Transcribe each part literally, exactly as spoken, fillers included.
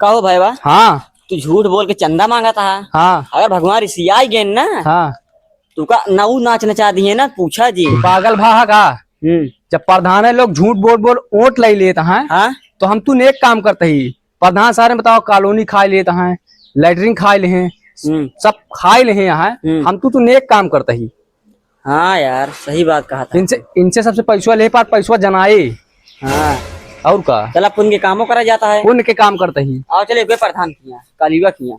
कहो भाई बा। हाँ। तू झूठ बोल के चंदा मांगत हा। हाँ। अगर भगवान रिसियाई गए ना, हाँ। तू का नऊ नाच नचा दिए ना, पूछा जी। तू पागल भा हा का? हम्म। जब प्रधान है लोग झूठ बोल बोल वोट लाई लेत हैं, हाँ? तो हम तू नेक काम करते ही। प्रधान सारे बताओ, कॉलोनी खाए लेत हैं, लैट्रिन खाए ले हैं, हम्म। सब खाए ले हैं यहाँ। हम्म। हम तू तू नेक काम करते ही। हाँ यार, सही बात कहा था। इनसे, इनसे सबसे पैसवा ले पार, पैसवा जनाए। हाँ। और का? चला, पुण्य के कामो करा जाता है। पुण्य के काम करते ही। आओ चले, एक प्रधान किया, कालीवा किया।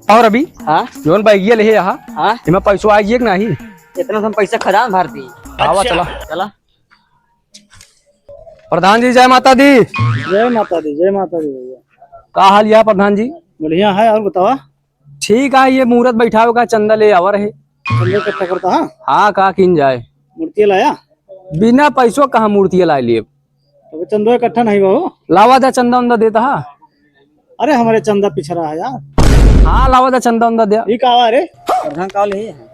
और अभी? हाँ? जौन बैगिया ले है यहाँ, हाँ? इमा पैसवा आई है कि नहीं? इतना तो हम पैसा खजान भर दी। आवा, अच्छा। चला। चला। प्रधान जी, जय माता दी। जय माता दी, जय माता दी भैया। का हाल है प्रधान जी? बढ़िया है, और बतावा? ठीक है, ये मूरत बैठावे का चंदा ले आवा रहे। चंदा इकट्ठा करता है? हाँ, का किन जाए? मूर्ति लाया? बिना पैसो कहाँ मूर्ति ला लिए? तो चंदो इकट्ठा नहीं बा हो? लावा दा चंदा उंदा देता है। अरे, हमारे चंदा पिछड़ा है यार। हाँ, लावा दा चंदा उंदा दे। ये का है रे? प्रधान का ले है?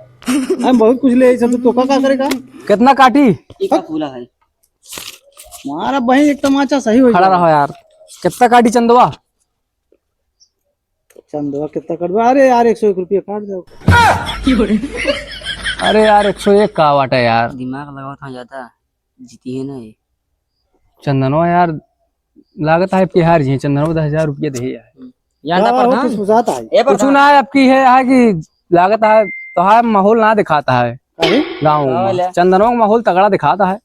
हम बहुत कुछ ले, सब तो तोका का करेगा? कितना काटी? ये का फूला है? मारा बहिन एक तमाचा सही हो खड़ा जाए। रहो यार। कितना काटी चंदवा? चंदवा कितना कटवा? अरे यार, एक सौ एक रुपया काट दो। अरे यार, एक सौ एक का वाटा यार। दिमाग लगाओ था ज्यादा, जीती है ना ये। चंदनवा यार, लागत है कि हार जी, चंदनवा दस हजार रुपया दे यार। हम्म। जानता का प्रधान? कुछ बुझाता है? ए कुछ प्रधान। ना है, अब की है, है कि लागत है, तो है माहौल ना दिखाता है काहे? गाँव में। चंदनवा का माहौल तगड़ा दिखाता है।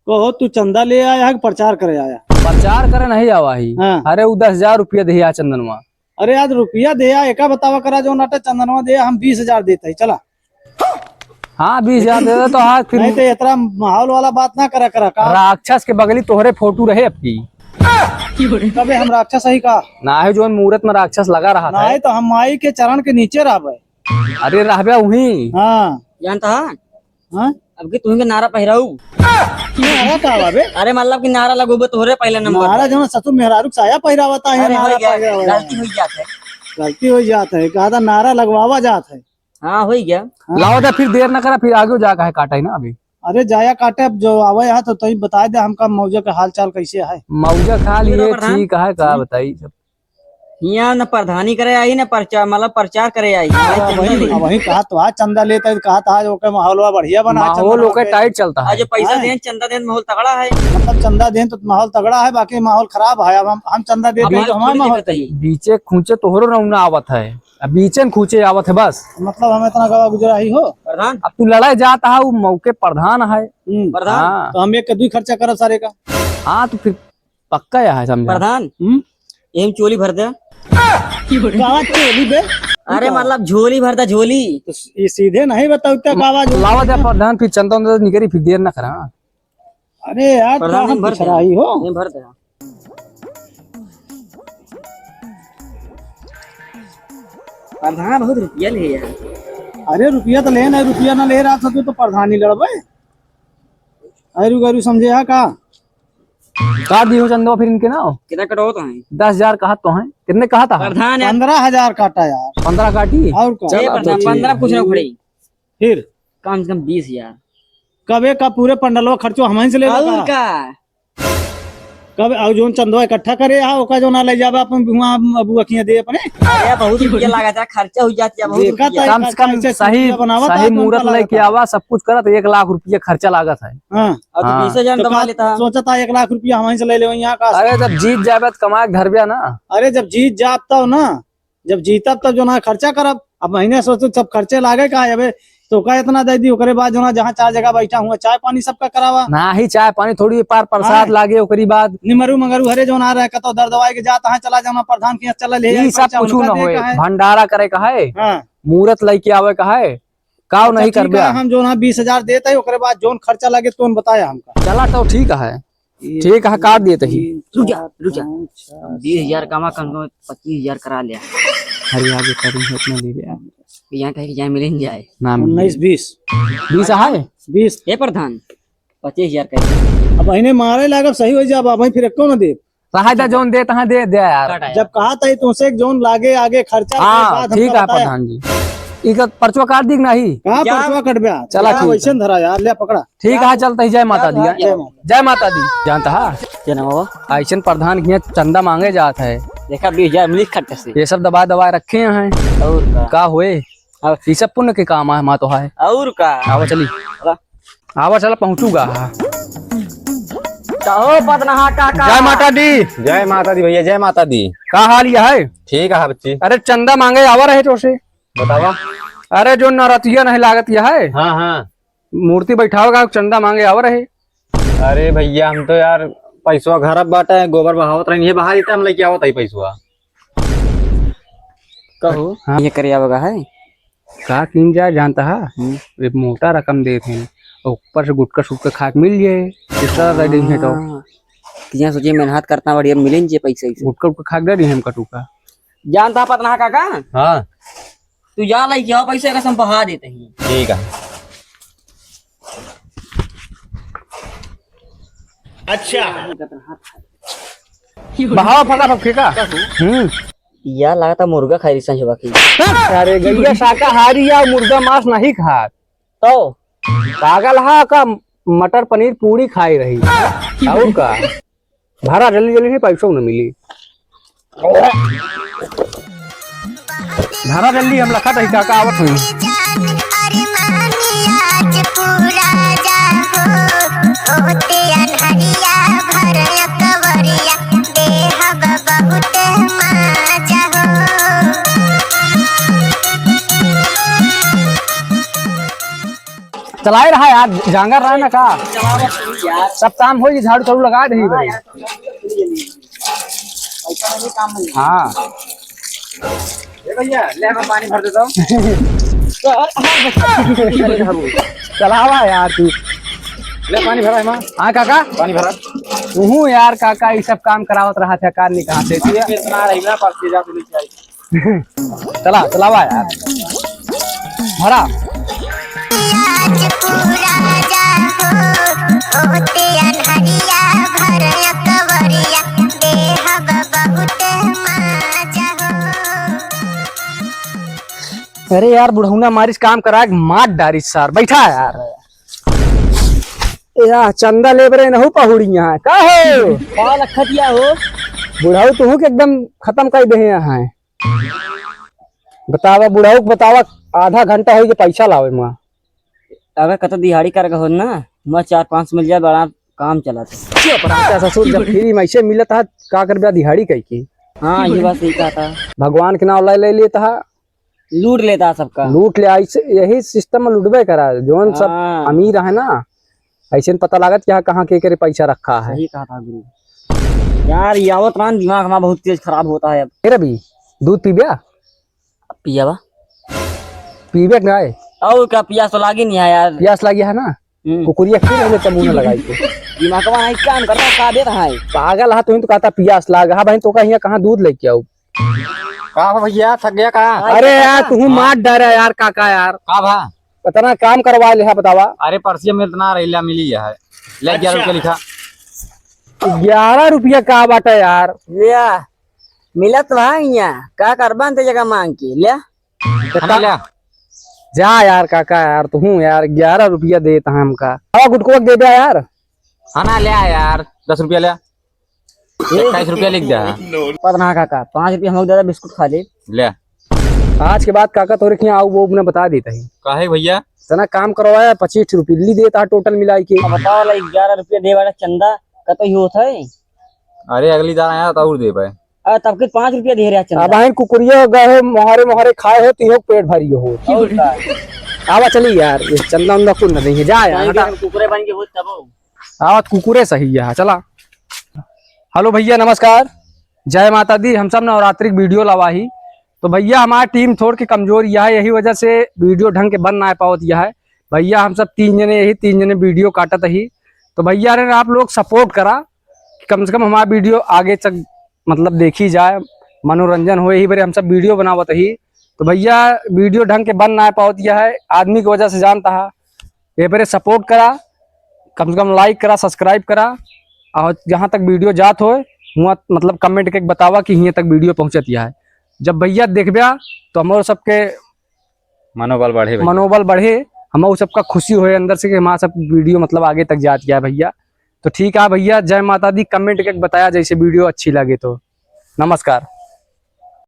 कहो, तू चंदा ले आया है कि प्रचार करे आया? प्रचार करे नहीं आवा ही। हाँ। अरे, उ दस हजार रुपया दे आ चंदनवा। अरे, आज रुपया दे आ, एका बतावा करा, जो नाटे चंदनवा दे आ, हम बीस हजार देते ही, चला। हाँ, बीस हजार दे दे तो आज फिर नहीं तो इतना माहौल वाला बात ना करा, करा का? राक्षस के बगली तोहरे फोटो रहे अब की। कबे हम राक्षस ही का? ना है, जो मूरत में राक्षस लगा रहा था। नहीं तो हम माई के चरण के नीचे रहबे। अरे, रहबे वहीं। हाँ। जानता है? हाँ? अब की तुमके नारा पहिराऊ। नारा का बा बे? अरे मतलब कि नारा लगोबे तोहरे पहले नंबर नारा पे। जौन ससुर मेहरारू के साया पहिरावता है, अरे नारा होई गया, पहिरावता है। गलती होई जात है। गलती होई जात है, कहा था नारा लगवावा जात है। हाँ, होई गया। हाँ। लावा था, फिर देर ना करा, फिर आगे जा काहे काटा है ना अभी। अरे जाया काटे, अब जो आवे है तो तई बताए दे हमका मौजा के हाल चाल कैसे है। मौजा के हाल ये ठीक है, का बताई सब। हियाँ न प्रधानी करे आई, न प्रचार, मतलब प्रचार करे आई। हाँ, वही, वही कहा तो आज चंदा लेता है, कहा था आज ओके माहौल बढ़िया बना है, माहौल चंदा ओके पे। Tight चलता है। आज पैसा हाँ। दें, चंदा दें, माहौल तगड़ा है। मतलब चंदा दें तो माहौल तगड़ा है, बाकी माहौल खराब है। अब हम, हम चंदा देते हैं तो हमारा माहौल सही। बीचे खूंचे तोहरो रौना आवत है, अब बीचे न खूंचे आवत है बस। मतलब हम इतना गवा गुजरा ही हो। प्रधान। अब तू लड़ाई जाता है, वो मौके प्रधान है। हम्म। प्रधान। हाँ। तो हम एक के दुई खर्चा करब सारे का। हाँ, तो फिर पक्का यह है, समझा। प्रधान, हम्म? ये हम चोली भर दे। कावा चोली बे? अरे, मतलब झोली भर दे, झोली। तो ये सीधे नहीं बताओ, क्या कावा झोली? लावा दे प्रधान, फिर चंदा उंदा निकरी, फिर देर ना करा। अरे यार, प्रधान, का हम भर दे। पिछड़ा ही हो? ये भर दे। प्रधान बहुत रुपया ले यार। अरे, रुपया तो ले ना, रुपया ना ले रहा था तू तो प्रधानी लड़बे। अरे, रुक, अरे, समझे हा का? काट दियो चंदवा फिर इनके ना। कितना कटवावत हैं? दस हजार कहा तो हैं। कितने कहा था? प्रधान यार। पन्द्रह हजार काटा यार। पन्द्रह काटी? और का? चला, प्रधान, तो ठीक। पन्द्रह कुछ ना उखड़ी। फिर? कम से कम बीस हजार। कबे का पूरे पंडलवा खर्चो हमहीं से लेबा और का? का? कब, और जोन चंदवा इकट्ठा करे हा, ओका जोन ले जाबा अपन हुआं अबुआ कियां दे अपने। अरे, बहुत रुपया लागत है, खर्चा हो जात है, बहुत देखा रुपया। कम से कम सही, सही मूरत लेके आवा, सब कुछ करत, एक लाख रुपया खर्चा लागत है। हाँ। और तो हाँ। बीस हजार तो दबा का लेता है। सोचा था एक लाख रुपया हमहीं से ले लेवे यहाँ का। अरे जब जीत जाबे तो कमाए के धरबे ना। अरे जब जीत जाब तब ना, जब जीतब तब जो ना खर्चा करब। अब महीने सोचो सब खर्चे लागे का है, अबे तो का इतना दे दी, ओकरे बाद जो ना जहाँ चार जगह बैठा हुआ चाय पानी सबका करावा। ना ही चाय पानी थोड़ी पार प्रसाद हाँ। लागे, ओकरी बाद निमरू मंगरू हरे जो ना रहे कतो दर दवाई के जात हाँ चला जाना प्रधान के यहाँ चला ले ई आई सब पैसा कुछ उनका ना दे होए, का है। भंडारा करे का है, हाँ। मूरत लेके आवे का है, काव अच्छा, नहीं ठीक करबे। है, हम जो ना बीस हजार देत है, ओकरे बाद जोन खर्चा लगे, तोन बताया हमका। चला, तो ठीक है, ये ठीक है, काट देत ही। तीन, रुक जा, चार, रुक जा। पाँच, छह, बीस हजार सात, कमा, कम से कम पच्चीस हजार करा लिया। अरे, आगे करूँ, इतना ले लिया। यहाँ कहे कि यहाँ मिल ही जाए। ना मिले। उन्नीस, बीस। बीस है? बीस। ए प्रधान, पच्चीस हजार कहे। अब इन्हें मारे लागब, सही हो जाब, अब फिर एको ना देब। रहा दा, जौन देत हाँ, दे दे यार। काटा यार। जब कहा था तुमसे जौन लागे आगे खर्चा, हाँ, ओकरे बाद हमका ठीक है बताया। प्रधान जी। इका पर्चवा काट दी कि नहीं? कहाँ क्या? पर्चवा कटबे? चला, क्या ठीक वैसे है। धरा यार, ले पकड़ा। ठीक है, चलता ही, जय माता दी। जय माता। जय माता दी। जानता है? क्या नाम हुआ? ऐसन प्रधान के यहाँ चंदा मांगे जात है। देखा, बीस हजार मिली खट से। ये सब दबा दबा रखे हैं। और का? का होए? अब ये सब पुण्य के काम आए, माँ तो है। और का? आवा चली। चला। आवा चला, पहुँचूगा। कहो पटनहा काका। जय माता दी। जय माता दी भैया, जय माता दी। का हाल यह है? ठीक है बच्ची। अरे चंदा मांगे आवा रहे तो से। बतावा। अरे जो नरतिया नहीं लागत यह है। हाँ, हाँ। मूर्ति बैठावे का चंदा मांगे आवा रहे। अरे भैया, हम तो यार पैसवा घर अब बाटे, गोबर बहावत रही, ये बहा देता, हम लेके आवत है पैसवा। कहो, हाँ। ये करे आवेगा है? का कीन जाए जानता है? हम्म। ये मोटा रकम देत हैं, और ऊपर से गुटखा सुटखा खा के मिल जाए, इस तरह दे देंगे तो। हाँ। तो यहाँ सोचिए, मेहनत करता बढ़िया, मिले नहीं पैसा इसे। गुटखा उटखा खा के दे देंगे हम कटुका। जानता है पटनहा काका? हाँ। तू जा लइके आओ पैसे का संपहा देते ही। ठीक है। अच्छा। बहावा फटाफट फेंका। हम्म। या लागता मुर्गा खाई रही संजवा की। अरे गैया शाकाहारी या मुर्गा मांस नहीं खात। तो? पागल हा का मटर पनीर पूरी खाई रही। और का? भरा जल्दी जल्दी से पैसो न मिली। भरा जल्दी, हम लखत ही काका आवत हैं। चलाए रहा यार, जांगर रहा ना का? सब काम हो, ये झाड़ू झाड़ू लगा दे भाई। हाँ। ए भैया, ले हम पानी भर देता हूँ। चलावा यार तू। ले पानी भरा है माँ। हाँ काका। पानी भरा। तू यार काका, ये सब काम करावत रहा था, कार नहीं कहाँ से तू? इतना रही ना, पर सीधा से लेके आई। चला, चलावा यार। भरा। अरे यार, बुढ़ौना मारिस काम करा के मार डारिस सार। बैठा यार। या चंदा लेबरे नहु पहुड़िया। का हो? का लखतिया हो? बुढ़ऊ तुहू के एकदम खतम कर दे हैं। बतावा बुढ़ऊ के बतावा, आधा घंटा होई के पैसा लावे मा। अबे कत दिहाड़ी कर हो ना, मा चार पाँच मिल जाए, बड़ा काम चलत है। चुप रह, ससुर, जब फ्री में ऐसे मिलत है, का करबे दिहाड़ी कह के? हाँ, ये बात सही कहा था। भगवान के नाम ले, ले लेता है। लूट लेता है सबका। लूट ले, ऐसे, यही सिस्टम में लूटबे करा, जोन सब हाँ। अमीर है ना, ऐसे न पता लागत कि यहाँ कहाँ के करे पैसा रखा है। सही कहा था गुरु। यार, ये आवत रहन, दिमाग हमारा बहुत तेज खराब होता है अब। ए रवि, दूध पीब्या? पियावा। पीबे के नाय? और का, पियास तो लागी नहीं है यार। पियास लागी है ना? हम्म। कुकुरिया क्यों रहले तब मुंह लगाई के? दिमागवा नहीं काम करता, का दे रहा है? पागल हा, तुम तो कहता पियास लाग हा भाई, तो का यहाँ कहाँ दूध लेके आऊ? का हो भैया, थक गया का? अरे यार, तू हाँ। मार डारा यार, काका यार। का भा? इतना काम करवा ले है, बतावा। अरे, पर्सिया में इतना रैला मिली है, ले ग्यारह अच्छा। रुपया लिखा। ग्यारह रुपया का बाटा यार? लिया, मिलत रहा यहाँ, का करबा ते जगह मांग के, लिया। है ना, लिया। जा यार काका यार, तू यार ग्यारह रुपया देता है हमका। आवा गुटकुआ दे दे यार। हाँ ना, लिया यार, दस रुपया लिया। इक्कीस रुपया लिख दे। पता ना काका, पाँच रुपया हम लोग दे दे, बिस्कुट खा ले। ले। आज के बाद काका तोरे के यहाँ आऊ वो अपना बता देता है। काहे भैया? इतना काम करवाया, पच्चीस रुपये ली देता है टोटल मिलाई के। अब बताओ ला, ग्यारह रुपया दे वाला चंदा कतई होत है? अरे अगली दार आया तो और दे पाए। अरे तब के पाँच रुपया दे रहा चंदा। अब आइन कुकुरिया गए हो, मोहरे मोहरे खाए हो, तो यो पेट भरी हो। और का? आवा चली यार, ये चंदा उंदा कुल न देंगे, जा यार, हटा। कुकुरे बन के हो तब। आवत कुकुरे सही है, चला। हेलो भैया, नमस्कार, जय माता दी। हम सब नवरात्रि की वीडियो लावा ही, तो भैया, हमार टीम थोड़ के कमजोर यह है, यही वजह से वीडियो ढंग के बन ना पावत यह है। भैया, हम सब तीन जने, यही तीन जने वीडियो काटत ही, तो भैया रे, आप लोग सपोर्ट करा कि कम से कम हमार वीडियो आगे तक, मतलब, देखी जाए, मनोरंजन हो, यही बरे हम सब वीडियो बनावत ही। तो भैया, वीडियो ढंग के बन ना पावत यह है, आदमी की वजह से जानता है, ये बरे सपोर्ट करा, कम से कम लाइक करा, सब्सक्राइब करा, और जहाँ तक वीडियो जात होए, हुआं मतलब कमेंट के बतावा कि हियाँ तक वीडियो पहुँचत यह है। जब भैया देखब्या तो हमरो सबके मनोबल बढ़े भैया। मनोबल बढ़े, हमरो सबका खुशी होए अंदर से कि हमारा सब वीडियो मतलब आगे तक जात यह है भैया। तो ठीक है भैया, जय माता दी। कमेंट के बताया जैसे वीडियो अच्छी लगे तो। नमस्कार।